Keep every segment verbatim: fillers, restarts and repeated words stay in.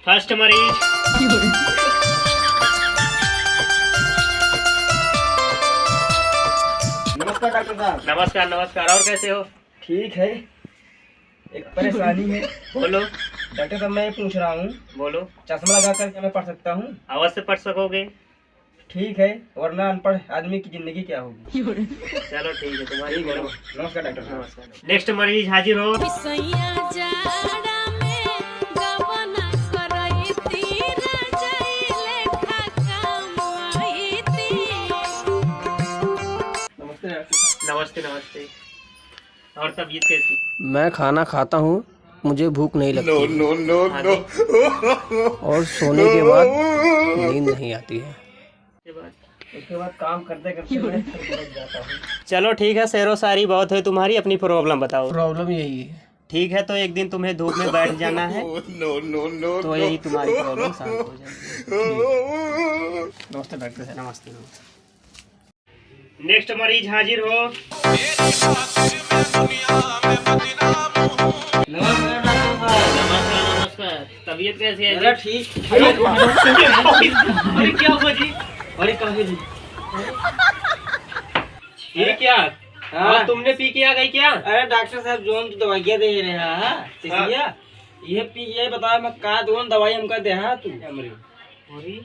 फर्स्ट मरीज। नमस्कार डॉक्टर साहब। नमस्कार, नमस्कार। और कैसे हो? ठीक है, एक परेशानी है। बोलो। डॉक्टर साहब, मैं ये पूछ रहा हूँ, बोलो। चश्मा लगा कर क्या मैं पढ़ सकता हूँ? अवश्य पढ़ सकोगे। ठीक है, वरना अनपढ़ आदमी की जिंदगी क्या होगी? चलो ठीक है, तुम्हारी ठीक है, बोलो। नमस्कार डॉक्टर साहब। नमस्कार। नेक्स्ट मरीज हाजिर हो। सैया जाड़ा में गबना करैती, रजाई लेखा कमाईती। नमस्ते डॉक्टर साहब। नमस्ते, नमस्ते। और तबीयत कैसी? मैं खाना खाता हूँ, मुझे भूख नहीं लगती है। No, no, no, हाँ जी। और सोने के बाद नींद नहीं आती है। उसके बाद काम करते करते मैं थक जाता हूँ। चलो ठीक है, शेरो शायरी बहुत है तुम्हारी, अपनी प्रॉब्लम बताओ। प्रॉब्लम यही है। ठीक है, तो एक दिन तुम्हें धूप में बैठ जाना है। No, no, no, तो no। यही तुम्हारी प्रॉब्लम सॉल्व हो जाएगी। नमस्ते डॉक्टर साहब। नमस्ते, नमस्ते। नेक्स्ट मरीज हाजिर हो। नमस्कार डॉक्टर साहब। नमस्कार, नमस्कार। तबीयत कैसी है जी? अरे ठीक। अरे, अरे क्या हुआ जी? अरे कहाँ गए जी? ये क्या? हाँ। हाँ, तुमने पी के आ गई क्या? अरे डॉक्टर साहब, जोन तो दवाइयाँ दे रहे हैं, हाँ, हाँ। ये पी, ये बताओ, मैं का दोन दवाई हमका दे, हाँ, तू? हमरे। अरे,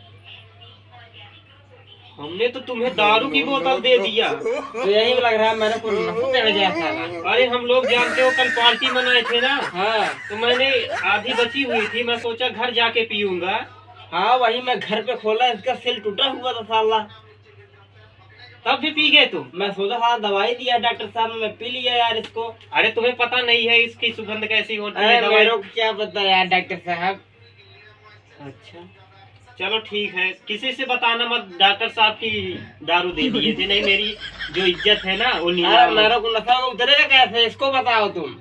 हमने तो तुम्हें दारू की बोतल दे दिया। तो यही लग रहा है, मेरे को नशा चढ़ गया साला। अरे, हम लोग जानते हो, कल पार्टी मनाए थे ना, हाँ। तो मैंने आधी बची हुई थी, मैं सोचा घर जाके पीऊंगा। हाँ, वही मैं घर पे खोला, इसका सिल टूटा हुआ था साला। तब भी पी गए तुम? मैं सोचा था दवाई दिया डॉक्टर साहब ने, मैं पी लिया यार इसको। अरे तुम्हें पता नहीं है इसकी सुगंध कैसी होती है, अरे दवाई। मेरे को क्या पता यार डॉक्टर साहब। अच्छा चलो ठीक है, किसी से बताना मत डॉक्टर साहब की दारू दे दिए थे, नहीं मेरी जो इज्जत है ना वो अरे नीलाम हो। मेरे को नशा उतरेगा कैसे, इसको बताओ तुम।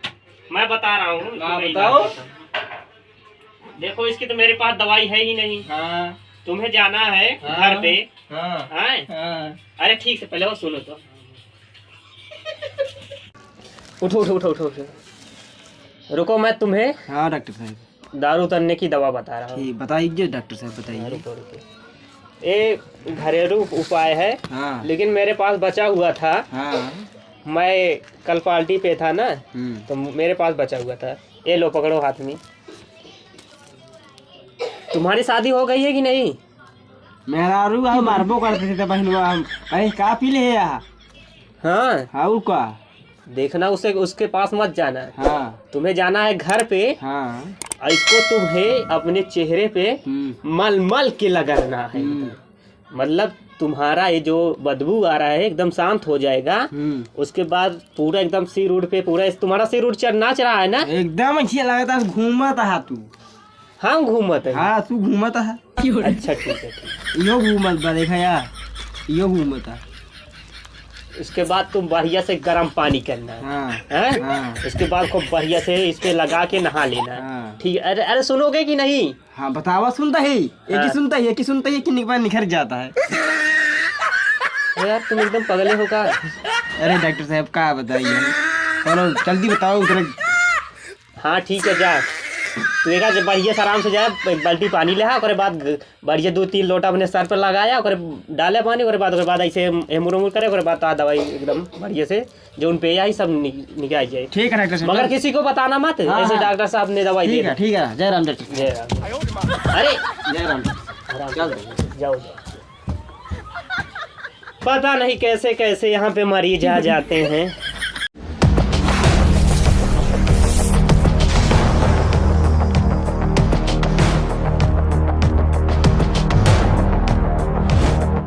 मैं बता रहा हूँ, हाँ, तुम्हें बताओ। इलाज बताओ। देखो, इसकी तो मेरे पास दवाई है ही नहीं। हाँ। तुम्हें जाना है हाँ। घर पे। हाँ। हैं? हाँ। अरे ठीक से पहले वो सुनो तो। उठो, उठो, उठो, उठो, उठो। रुको, मैं तुम्हें हाँ, डॉक्टर साहब। दारू उतरने की दवा बता रहा हूँ। ठीक, बताइए डॉक्टर साहब, बताइए। हाँ, रुको, रुको। ये घरेलू उपाय है, हाँ। लेकिन मेरे पास बचा हुआ था। हाँ। मैं कल पार्टी पे था ना, हम्म। तो मेरे पास बचा हुआ था। ये लो, पकड़ो हाथ में। तुम्हारी शादी हो गई है कि नहीं? मेहरारू हम मारबो करते थे बहनवा, हम कहीं का पी ले या? हाँ। हाँ, उ का? देखना उसे, उसके पास मत जाना। हाँ। तुम्हें जाना है घर पे। हाँ। और इसको तुम्हें अपने चेहरे पे हम्म। मल मल के लगाना है। हम्म। मतलब तुम्हारा ये जो बदबू आ रहा है एकदम शांत हो जाएगा। हम्म। उसके बाद पूरा एकदम सिर उड़ पे पूरा इस, तुम्हारा सिर उड़ चढ़ नाच रहा है ना? एकदम अच्छी लगता है, घूमत हा तू। हम घूमत है। हाँ, तू घूमत है। अच्छा, ठीक है, ठीक। यो घूमत बा, देखा यार, यो घूमत है। उसके बाद तुम बढ़िया से गर्म पानी करना है। हाँ, हैं? हाँ। उसके बाद खूब बढ़िया से इस पे लगा के नहा लेना है। हाँ। ठीक है, अरे, अरे, सुनोगे कि नहीं? हाँ, बतावा, सुनता है, एक ही हाँ। सुनता है, एक ही सुनता है कि निकल, निखर जाता है। अरे यार, तुम एकदम पगले हो का? अरे डॉक्टर साहब, का बताइए हम? चलो, जल्दी बताओ उधर। हाँ, ठीक है, जा। तू एक आज बढ़िया से आराम से जा, एक बाल्टी पानी ले आ, ओकरे बाद ग-, बढ़िया दो तीन लोटा अपने सर पर लगाया, ओकरे डाले पानी, ओकरे बाद, ओकरे बाद ऐसे एमुर उमुर करे, ओकरे बाद तो आ दवाई एकदम बढ़िया से, जो उन पे आई सब नि-, निकाल जाए। ठीक है डॉक्टर साहब। मगर किसी को बताना मत, हाँ, ऐसे हाँ। डॉक्टर साहब ने दवाई ठीक दे है, दी। ठीक है, जय राम डॉक्टर साहब। जय राम। अरे, जय राम डॉक्टर साहब। आराम से चल। जाओ, जाओ। पता नहीं कैसे कैसे यहाँ पे मरीज आ जाते हैं।